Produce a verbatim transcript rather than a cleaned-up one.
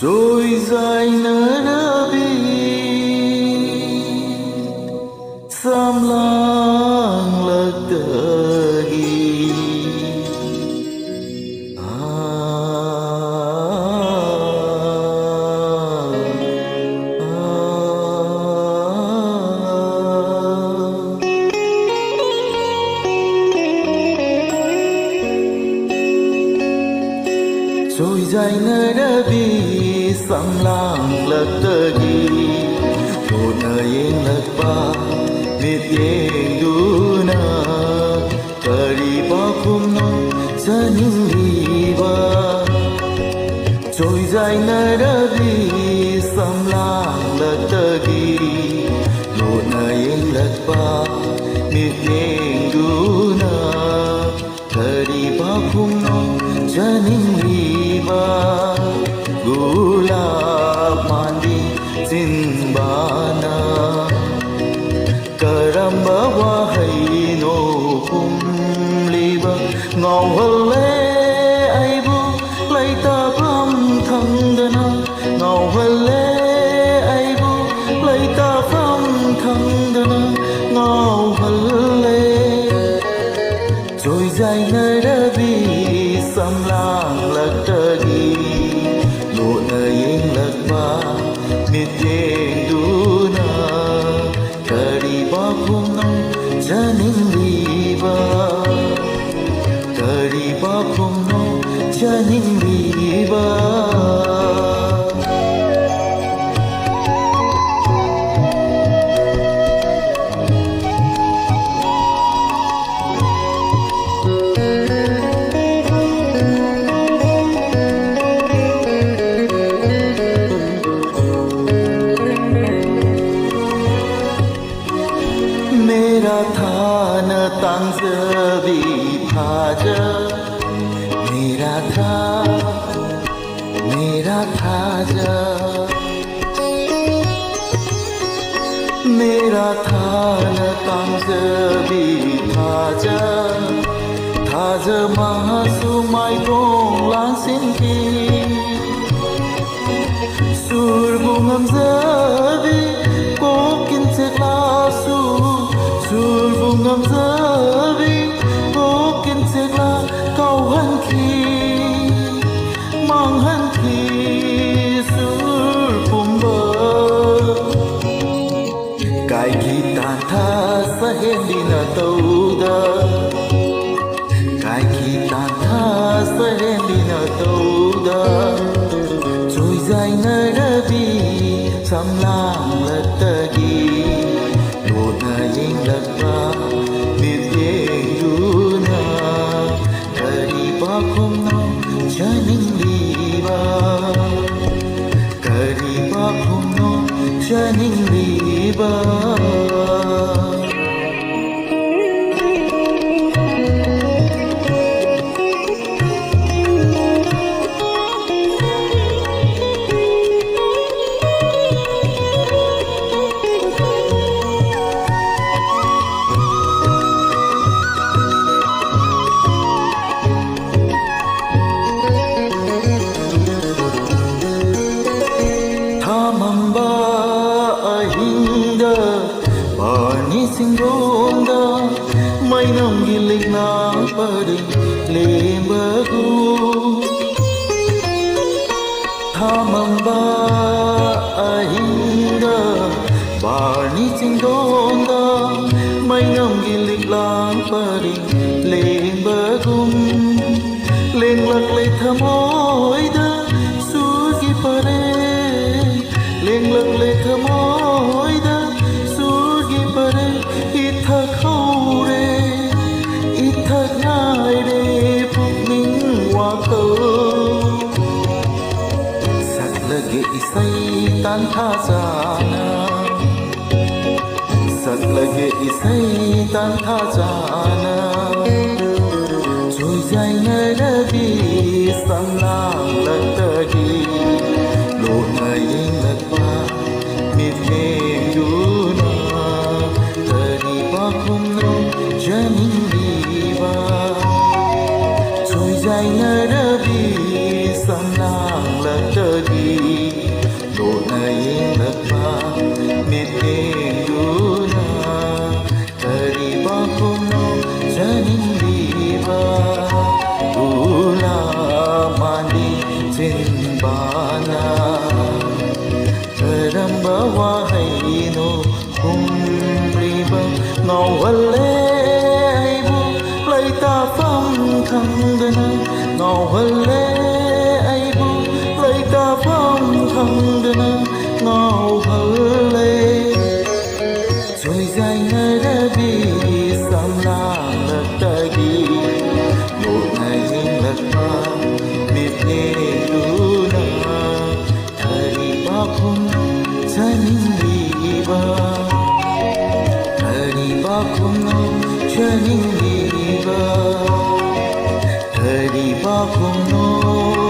ꯆꯣꯏꯖꯥꯏꯅꯔꯕꯤ ꯁꯝꯂꯥꯡꯂꯛꯇꯒꯤ꯫ ꯆꯣꯏꯖꯥꯏꯅꯔꯕꯤ ꯁꯝꯂꯥꯡꯂꯛꯇꯒꯤ ꯂꯣꯠꯅ ꯌꯦꯡꯂꯛꯄ ꯃꯤꯠꯌꯦꯡꯗꯨꯅ ꯀꯔꯤ ꯄꯥꯎꯈꯨꯝꯅꯣ ꯆꯥꯅꯤꯡꯂꯤꯕ? ꯆꯣꯏꯖꯥꯏꯅꯔꯕꯤ ꯁꯝꯂꯥꯡꯂꯛꯇꯒꯤ ꯂꯣꯠꯅ ꯌꯦꯡꯂꯛꯄ ꯃꯤꯠꯌꯦꯡꯗꯨꯅ ꯀꯔꯤ ꯄꯥꯎꯈꯨꯝꯅꯣ ꯆꯥꯅꯤꯡꯂꯤꯕ? ꯒꯨꯂꯥꯞ ꯃꯥꯟꯕꯤ ꯆꯤꯟꯕꯥꯅ ꯀꯔꯝꯕ ꯋꯥꯍꯩꯅꯣ ꯈꯨꯝꯂꯤꯕ? ꯉꯥꯎꯍꯜꯂꯦ ꯑꯩꯕꯨ ꯂꯩꯇꯥꯐꯝ ꯈꯪꯗꯅ, ꯉꯥꯎꯍꯜꯂꯦ ꯑꯩꯕꯨ ꯂꯩꯇꯥꯐꯝ ꯈꯪꯗꯅ, ꯉꯥꯎꯍꯜꯂꯦ꯫ ꯆꯣꯏꯖꯥꯏꯅꯔꯕꯤ ꯁꯝꯂꯥꯡꯂꯛꯇꯒꯤ ꯂꯣꯠꯅ ꯌꯦꯡꯂꯛꯄ ꯃꯤꯠꯌꯦꯡꯗꯨꯅ ꯀꯔꯤ ꯄꯥꯎꯈꯨꯝꯅꯣ ꯆꯥꯅꯤꯡꯂꯤꯕ? ꯀꯔꯤ ꯄꯥꯎꯈꯨꯝꯅꯣ ꯆꯥꯅꯤꯡꯂꯤꯕ? मेरा था न तांजवी था जब, मेरा था, मेरा था जब। मेरा था न तांजवी था जब, था जब महासुमाई गोंगलांग सिंकी। ꯁꯨꯔꯕꯨ ꯉꯝꯖꯕꯤ ꯀꯣꯛꯀꯤꯟ ꯆꯦꯛꯂꯥꯁꯨ, ꯁꯨꯔꯕꯨ ꯉꯝꯖꯕꯤ ꯀꯣꯛꯀꯤꯟ ꯆꯦꯛꯂꯥ ꯀꯥꯎꯍꯟꯈꯤ, ꯃꯥꯡꯍꯟꯈꯤ ꯁꯨꯔ ꯄꯨꯝꯕ꯫ ꯀꯥꯏꯈꯤ ꯇꯥꯟꯊꯥ ꯁꯍꯦꯟꯕꯤꯅ ꯇꯧꯗ, ꯀꯥꯏꯈꯤ ꯇꯥꯟꯊꯥ ꯁꯍꯦꯟꯕꯤꯅ ꯇꯧꯗ꯫ ꯆꯣꯏꯖꯥꯏꯅꯔꯕꯤ ꯁꯝꯂꯥꯡꯂꯛꯇꯒꯤ ꯂꯣꯠꯅ ꯌꯦꯡꯂꯛꯄ ꯃꯤꯠꯌꯦꯡꯗꯨꯅ ꯀꯔꯤ ꯄꯥꯎꯈꯨꯝꯅꯣ ꯆꯥꯅꯤꯡꯂꯤꯕ? ꯀꯔꯤ ꯄꯥꯎꯈꯨꯝꯅꯣ ꯆꯥꯅꯤꯡꯂꯤꯕ? ꯊꯥꯃꯝꯕ ꯑꯍꯤꯡꯗ ꯕꯥꯔꯅꯤ ꯆꯤꯡꯗꯣꯟꯗ ꯃꯩꯅꯝꯒꯤ ꯂꯤꯛꯂꯥ ꯄꯔꯦꯡ ꯂꯦꯡꯕꯒꯨꯝ, ꯊꯥꯃꯝꯕ ꯑꯍꯤꯡꯗ ꯕꯥꯔꯅꯤ ꯆꯤꯡꯗꯣꯟꯗ ꯃꯩꯅꯝꯒꯤ ꯂꯤꯛꯂꯥ ꯄꯔꯦꯡ ꯂꯦꯡꯕꯒꯨꯝ, ꯂꯦꯡꯂꯛꯂꯦ ꯊꯃꯣꯏꯗ ꯁꯨꯔꯒꯤ ꯄꯔꯦꯡ, ꯂꯦꯡꯂꯛꯂꯦ ꯊꯃꯣꯏꯗ ꯁꯨꯔꯒꯤ ꯄꯔꯦꯡ꯫ ꯏꯊꯛ ꯍꯧꯔꯦ, ꯏꯊꯛ ꯉꯥꯏꯔꯦ ꯄꯨꯛꯅꯤꯡ ꯋꯥꯈꯜ꯫ ꯁꯛꯂꯒꯦ ꯏꯁꯩ ꯇꯥꯟꯊꯥ ꯆꯥꯅ, ꯁꯛꯂꯒꯦ ꯏꯁꯩ ꯇꯥꯟꯊꯥ ꯆꯥꯅ꯫ ꯆꯣꯏꯖꯥꯏꯅꯔꯕꯤ ꯁꯝꯂꯥꯡꯂꯛꯇꯒꯤ ꯂꯣꯠꯅ ꯌꯦꯡꯂꯛꯄ ꯃꯤꯠꯌꯦꯡꯗꯨꯅ ꯀꯔꯤ ꯄꯥꯎꯈꯨꯝꯅꯣ ꯆꯥꯅꯤꯡꯂꯤꯕ? ꯆꯣꯏꯖꯥꯏꯅꯔꯕꯤ ꯁꯝꯂꯥꯡꯂꯛꯇꯒꯤ ꯅꯨꯄꯥꯅ ꯀꯔꯝꯕ ꯋꯥꯍꯩꯅꯣ ꯍꯨꯝꯂꯤꯕ? ꯉꯥꯎꯍꯜꯂꯦ ꯑꯩꯕꯨ ꯂꯩꯇꯥꯐꯝ ꯈꯪꯗꯅ, ꯉꯥꯎꯍꯜꯂꯦ ꯑꯩꯕꯨ ꯂꯩꯇꯥꯐꯝ ꯈꯪꯗꯅ, ꯉꯥꯎꯍꯜꯂꯦ꯫ ꯁꯣꯏꯖꯥꯏꯅꯔꯕꯤ ꯁꯝꯂꯥꯡꯂꯛꯇꯒꯤ ꯅꯣꯛꯅ ꯌꯦꯡꯂꯛꯄ ꯃꯤꯠꯌꯦꯡꯗꯨꯅ ꯀꯔꯤ ꯄꯥꯎꯈꯨꯝ ꯆꯥꯅꯤꯡꯂꯤꯕ? ꯀꯔꯤ ꯄꯥꯎꯈꯨꯝꯅꯣ ꯆꯥꯅꯤꯡꯂꯤꯕ? ꯀꯔꯤ ꯄꯥꯎꯈꯨꯝꯅꯣ?